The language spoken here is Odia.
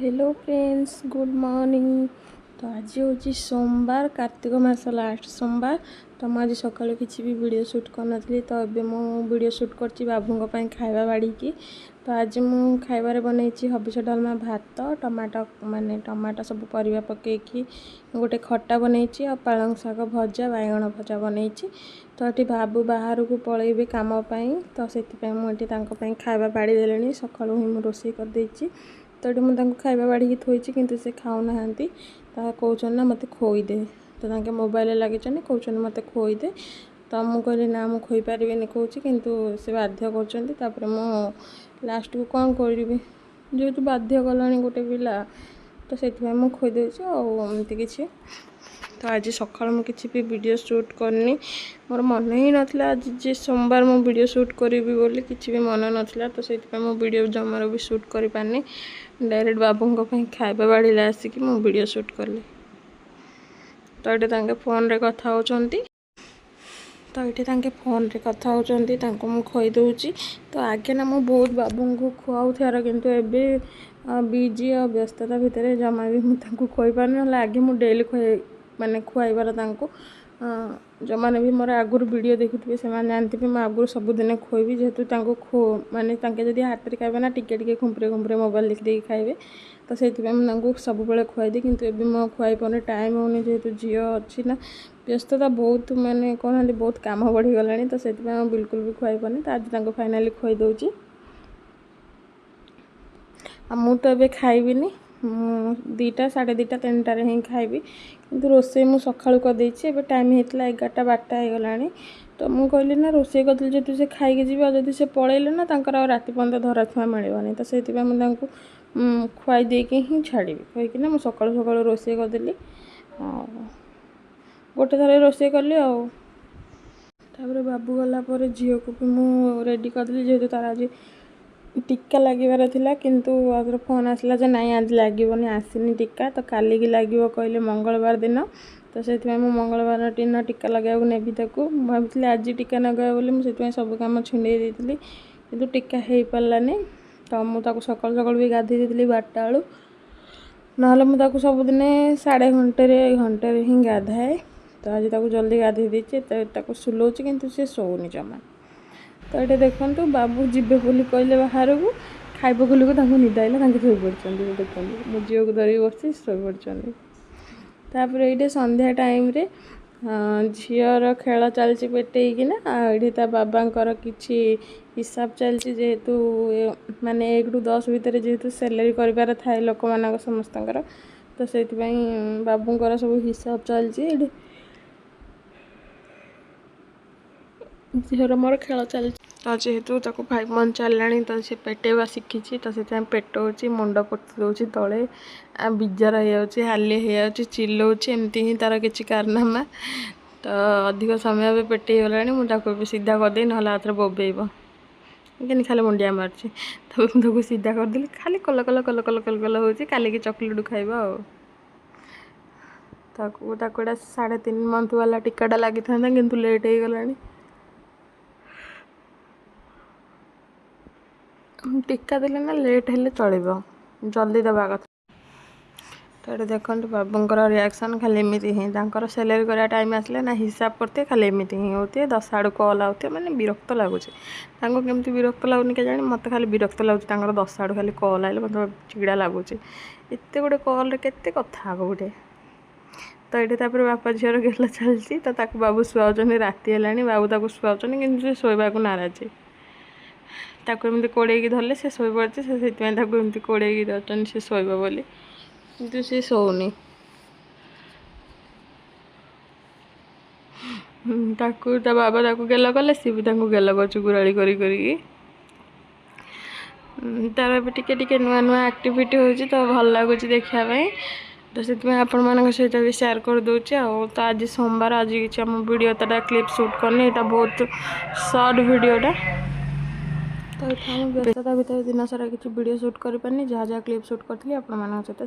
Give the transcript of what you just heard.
Hello friends, good morning. ତ ଆଜି ହେଉଛି ସୋମବାର, କାର୍ତ୍ତିକ ମାସ ଲାଷ୍ଟ ସୋମବାର। ତ ମୁଁ ଆଜି ସକାଳୁ କିଛି ବି ଭିଡ଼ିଓ ସୁଟ୍ କରିନଥିଲି, ତ ଏବେ ମୁଁ ଭିଡ଼ିଓ ସୁଟ୍ କରିଛି ବାବୁଙ୍କ ପାଇଁ ଖାଇବା ବାଢ଼ିକି। ତ ଆଜି ମୁଁ ଖାଇବାରେ ବନେଇଛି ହବିଷ ଡାଲମା, ଭାତ, ଟମାଟୋ ମାନେ ଟମାଟୋ ସବୁ ପରିବା ପକାଇକି ଗୋଟେ ଖଟା ବନେଇଛି, ଆଉ ପାଳଙ୍ଗ ଶାଗ ଭଜା, ବାଇଗଣ ଭଜା ବନେଇଛି। ତ ଏଠି ବାବୁ ବାହାରକୁ ପଳେଇବେ କାମ ପାଇଁ, ତ ସେଥିପାଇଁ ମୁଁ ଏଠି ତାଙ୍କ ପାଇଁ ଖାଇବା ବାଢ଼ି ଦେଲିଣି। ସକାଳୁ ହିଁ ମୁଁ ରୋଷେଇ କରିଦେଇଛି। ତ ଏଠି ମୁଁ ତାଙ୍କୁ ଖାଇବା ବାଢ଼ିକି ଥୋଇଛି, କିନ୍ତୁ ସେ ଖାଉନାହାନ୍ତି। ତ କହୁଛନ୍ତି ନା ମୋତେ ଖୋଇଦେ। ତ ତାଙ୍କେ ମୋବାଇଲରେ ଲାଗିଛନ୍ତି, କହୁଛନ୍ତି ମୋତେ ଖୋଇଦେ। ତ ମୁଁ କହିଲି ନା, ମୁଁ ଖୋଇପାରିବିନି କହୁଛି, କିନ୍ତୁ ସେ ବାଧ୍ୟ କରୁଛନ୍ତି। ତାପରେ ମୁଁ ଲାଷ୍ଟକୁ କ'ଣ କରିବି, ଯେହେତୁ ବାଧ୍ୟ କଲାଣି ଗୋଟେ ପିଲା, ତ ସେଥିପାଇଁ ମୁଁ ଖୋଇଦେଉଛି ଆଉ ଏମିତି କିଛି। ତ ଆଜି ସକାଳୁ ମୁଁ କିଛି ବି ଭିଡ଼ିଓ ସୁଟ୍ କରିନି। ମୋର ମନେ ହିଁ ନଥିଲା ଆଜି ଯେ ସୋମବାର ମୁଁ ଭିଡ଼ିଓ ସୁଟ୍ କରିବି ବୋଲି, କିଛି ବି ମନେ ନଥିଲା। ତ ସେଥିପାଇଁ ମୁଁ ଭିଡ଼ିଓ ଜମାରୁ ବି ସୁଟ୍ କରିପାରିନି। ଡାଇରେକ୍ଟ ବାବୁଙ୍କ ପାଇଁ ଖାଇବା ବାଢ଼ିଲା ଆସିକି ମୁଁ ଭିଡ଼ିଓ ସୁଟ୍ କଲି। ତ ଏଠି ତାଙ୍କେ ଫୋନ୍ରେ କଥା ହେଉଛନ୍ତି। ତ ଏଠି ତାଙ୍କେ ଫୋନ୍ରେ କଥା ହେଉଛନ୍ତି, ତାଙ୍କୁ ମୁଁ ଖୋଇ ଦେଉଛି। ତ ଆଗେ ନା ମୁଁ ବହୁତ ବାବୁଙ୍କୁ ଖୁଆଉଥିବାର, କିନ୍ତୁ ଏବେ ବିଜି ଆଉ ବ୍ୟସ୍ତତା ଭିତରେ ଜମା ବି ମୁଁ ତାଙ୍କୁ ଖୋଇପାରୁନି। ନହେଲେ ଆଗେ ମୁଁ ଡେଲି ଖୁଆଇ ମାନେ ଖୁଆଇବାର ତାଙ୍କୁ। ଯେଉଁମାନେ ବି ମୋର ଆଗରୁ ଭିଡ଼ିଓ ଦେଖୁଥିବେ, ସେମାନେ ଜାଣିଥିବେ ମୁଁ ଆଗରୁ ସବୁଦିନେ ଖୋଇବି। ଯେହେତୁ ତାଙ୍କୁ ମାନେ ତାଙ୍କେ ଯଦି ହାତରେ ଖାଇବେ ନା, ଟିକେ ଟିକେ ଖୁମ୍ପୁରେ ଖୁମ୍ପୁରେ ମୋବାଇଲ୍ ଦେଖିଦେଇକି ଖାଇବେ। ତ ସେଇଥିପାଇଁ ମୁଁ ତାଙ୍କୁ ସବୁବେଳେ ଖୁଆଇଦିଏ, କିନ୍ତୁ ଏବେ ମୁଁ ଖୁଆଇ ପାରୁନି, ଟାଇମ୍ ହେଉନି। ଯେହେତୁ ଝିଅ ଅଛି ନା, ବ୍ୟସ୍ତତା ବହୁତ, ମାନେ କହୁନାହାନ୍ତି, ବହୁତ କାମ ବଢ଼ିଗଲାଣି। ତ ସେଥିପାଇଁ ମୁଁ ବିଲକୁଲ ବି ଖୁଆଇ ପାରୁନି। ତ ଆଜି ତାଙ୍କୁ ଫାଇନାଲି ଖୁଆଇ ଦେଉଛି। ଆଉ ମୁଁ ତ ଏବେ ଖାଇବିନି, ମୁଁ 2ଟା, 2:30, 3ଟାରେ ହିଁ ଖାଇବି। କିନ୍ତୁ ରୋଷେଇ ମୁଁ ସକାଳୁ କରିଦେଇଛି। ଏବେ ଟାଇମ୍ ହେଇଥିଲା 11ଟା, 12ଟା ହେଇଗଲାଣି। ତ ମୁଁ କହିଲି ନା ରୋଷେଇ କରିଦେଲି, ଯେହେତୁ ସେ ଖାଇକି ଯିବେ, ଆଉ ଯଦି ସେ ପଳେଇଲେ ନା, ତାଙ୍କର ଆଉ ରାତି ପର୍ଯ୍ୟନ୍ତ ଧରାଛୁଆଁ ମିଳିବନି। ତ ସେଇଥିପାଇଁ ମୁଁ ତାଙ୍କୁ ଖୁଆଇ ଦେଇକି ହିଁ ଛାଡ଼ିବି କହିକିନା ମୁଁ ସକାଳୁ ସକାଳୁ ରୋଷେଇ କରିଦେଲି ଆଉ ଗୋଟେ ଥର ରୋଷେଇ କଲି। ଆଉ ତାପରେ ବାବୁ ଗଲା ପରେ ଝିଅକୁ ବି ମୁଁ ରେଡ଼ି କରିଦେଲି, ଯେହେତୁ ତା'ର ଆଜି ଟୀକା ଲାଗିବାର ଥିଲା। କିନ୍ତୁ ଆଉଥରେ ଫୋନ୍ ଆସିଲା ଯେ ନାଇଁ, ଆଜି ଲାଗିବନି, ଆସିନି ଟୀକା, ତ କାଲିକି ଲାଗିବ କହିଲେ, ମଙ୍ଗଳବାର ଦିନ। ତ ସେଥିପାଇଁ ମୁଁ ମଙ୍ଗଳବାର ଦିନ ଟୀକା ଲଗାଇବାକୁ ନେବି ତାକୁ। ମୁଁ ଭାବିଥିଲି ଆଜି ଟୀକା ଲଗାଇବ ବୋଲି, ମୁଁ ସେଥିପାଇଁ ସବୁ କାମ ଛିଣ୍ଡେଇ ଦେଇଥିଲି, କିନ୍ତୁ ଟୀକା ହେଇପାରିଲାନି। ତ ମୁଁ ତାକୁ ସକାଳୁ ସକାଳୁ ବି ଗାଧୋଇ ଦେଇଥିଲି 12ଟା ବେଳୁ। ନହେଲେ ମୁଁ ତାକୁ ସବୁଦିନେ ସାଢ଼େ ଘଣ୍ଟେରେ, ଘଣ୍ଟାରେ ହିଁ ଗାଧାଏ। ତ ଆଜି ତାକୁ ଜଲ୍ଦି ଗାଧୋଇ ଦେଇଛି। ତ ତାକୁ ଶୁଲଉଛି, କିନ୍ତୁ ସେ ଶୋଉନି ଜମା। ତ ଏଇଟା ଦେଖନ୍ତୁ, ବାବୁ ଯିବେ ବୋଲି କହିଲେ ବାହାରକୁ, ଖାଇବା ଖୋଲିକୁ ତାଙ୍କୁ ନିଦ ଆଇଲା, ତାଙ୍କେ ଶୋଇପଡ଼ିଛନ୍ତି। ଦେଖନ୍ତୁ, ମୁଁ ଝିଅକୁ ଧରିକି ବସିଛି, ଶୋଇପଡ଼ିଛନ୍ତି। ତାପରେ ଏଇଠି ସନ୍ଧ୍ୟା ଟାଇମ୍ରେ ଝିଅର ଖେଳ ଚାଲିଛି ପେଟେଇକିନା, ଆଉ ଏଇଠି ତା ବାବାଙ୍କର କିଛି ହିସାବ ଚାଲିଛି। ଯେହେତୁ ମାନେ 1ରୁ 10 ଭିତରେ ଯେହେତୁ ସାଲାରୀ କରିବାର ଥାଏ ଲୋକମାନଙ୍କ ସମସ୍ତଙ୍କର, ତ ସେଇଥିପାଇଁ ବାବୁଙ୍କର ସବୁ ହିସାବ ଚାଲିଛି। ଏଇଠି ଝିଅର ମୋର ଖେଳ ଚାଲିଛି। ତ ଯେହେତୁ ତାକୁ 5 ମନ୍ଥ ଚାଲିଲାଣି, ତ ସେ ପେଟେଇବା ଶିଖିଛି। ତ ସେଥିପାଇଁ ପେଟଉଛି, ମୁଣ୍ଡ ପୋତି ଦେଉଛି ତଳେ, ଆଉ ବିଜାର ହେଇଯାଉଛି, ହାଲି ହେଇଯାଉଛି, ଚିଲଉଛି, ଏମିତି ହିଁ ତା'ର କିଛି କାରନାମା। ତ ଅଧିକ ସମୟ ଏବେ ପେଟେଇ ହେଇଗଲାଣି। ମୁଁ ତାକୁ ଏବେ ସିଧା କରିଦେଇ, ନହେଲେ ଆଉ ଥରେ ବୋବେଇବ। କେମିତି ଖାଲି ମୁଣ୍ଡିଆ ମାରୁଛି। ତ ମୁଁ ତାକୁ ସିଧା କରିଦେଲି। ଖାଲି କଲ କଲ କଲ କଲ କଲ କଲ ହେଉଛି। କାଲିକି ଚକୋଲେଟ୍ ଖାଇବ। ଆଉ ତାକୁ ତାକୁ ଏଇଟା 3.5 ମନ୍ଥ ବାଲା ଟୀକାଟା ଲାଗିଥାନ୍ତା, କିନ୍ତୁ ଲେଟ୍ ହେଇଗଲାଣି। ଟୀକା ଦେଲେ ନା ଲେଟ୍ ହେଲେ ଚଳିବ, ଜଲ୍ଦି ଦେବା କଥା। ତ ଏଠି ଦେଖନ୍ତୁ ବାବୁଙ୍କର ରିଆକ୍ସନ୍, ଖାଲି ଏମିତି ହିଁ। ତାଙ୍କର ସାଲାରୀ କରିବା ଟାଇମ୍ ଆସିଲେ ନା ହିସାବ କରିଥିବେ, ଖାଲି ଏମିତି ହିଁ ହେଉଥିବେ। 10 ଆଡ଼ୁ କଲ୍ ଆଉଥିବ, ମାନେ ବିରକ୍ତ ଲାଗୁଛି ତାଙ୍କୁ। କେମିତି ବିରକ୍ତ ଲାଗୁନି କେଜାଣି, ମୋତେ ଖାଲି ବିରକ୍ତ ଲାଗୁଛି। ତାଙ୍କର 10 ଆଡ଼ୁ ଖାଲି କଲ୍ ଆଇଲେ ମୋତେ ଚିଡ଼ା ଲାଗୁଛି। ଏତେ ଗୋଟେ କଲ୍ରେ କେତେ କଥା ହେବ ଗୋଟେ। ତ ଏଠି ତାପରେ ବାପା ଝିଅର ଗେଲ ଚାଲିଛି। ତ ତାକୁ ବାବୁ ଶୁଆଉଛନ୍ତି, ରାତି ହେଲାଣି, ବାବୁ ତାକୁ ଶୁଆଉଛନ୍ତି, କିନ୍ତୁ ସେ ଶୋଇବାକୁ ନାରାଜ। ତାକୁ ଏମିତି କୋଡ଼େଇକି ଧରିଲେ ସେ ଶୋଇପଡ଼ୁଛି। ସେ ସେଥିପାଇଁ ତାକୁ ଏମିତି କୋଡ଼େଇକି ଧରୁଛନ୍ତି ସେ ଶୋଇବ ବୋଲି, କିନ୍ତୁ ସେ ଶୋଉନି। ତାକୁ ତା ବାବା ତାକୁ ଗେଲ କଲେ, ସିଏ ବି ତାଙ୍କୁ ଗେଲ କରୁଛି ଗୁରାଳି କରି କରିକି। ତାର ଏବେ ଟିକେ ଟିକେ ନୂଆ ନୂଆ ଆକ୍ଟିଭିଟି ହେଉଛି, ତ ଭଲ ଲାଗୁଛି ଦେଖିବା ପାଇଁ। ତ ସେଥିପାଇଁ ଆପଣମାନଙ୍କ ସହିତ ବି ସେୟାର କରିଦେଉଛି। ଆଉ ତ ଆଜି ସୋମବାର, ଆଜି କିଛି ଆମ ଭିଡ଼ିଓ ଏତେଟା କ୍ଲିପ୍ ସୁଟ୍ କରିନି। ଏଇଟା ବହୁତ ସର୍ଟ ଭିଡ଼ିଓଟା। ତ ଏଠି ଆମ ବ୍ୟସ୍ତତା ଭିତରେ ଦିନ ସାରା କିଛି ଭିଡ଼ିଓ ସୁଟ୍ କରିପାରିନି। ଯାହା ଯାହା କ୍ଲିପ୍ ସୁଟ୍ କରିଥିଲି, ଆପଣମାନଙ୍କ ସହିତ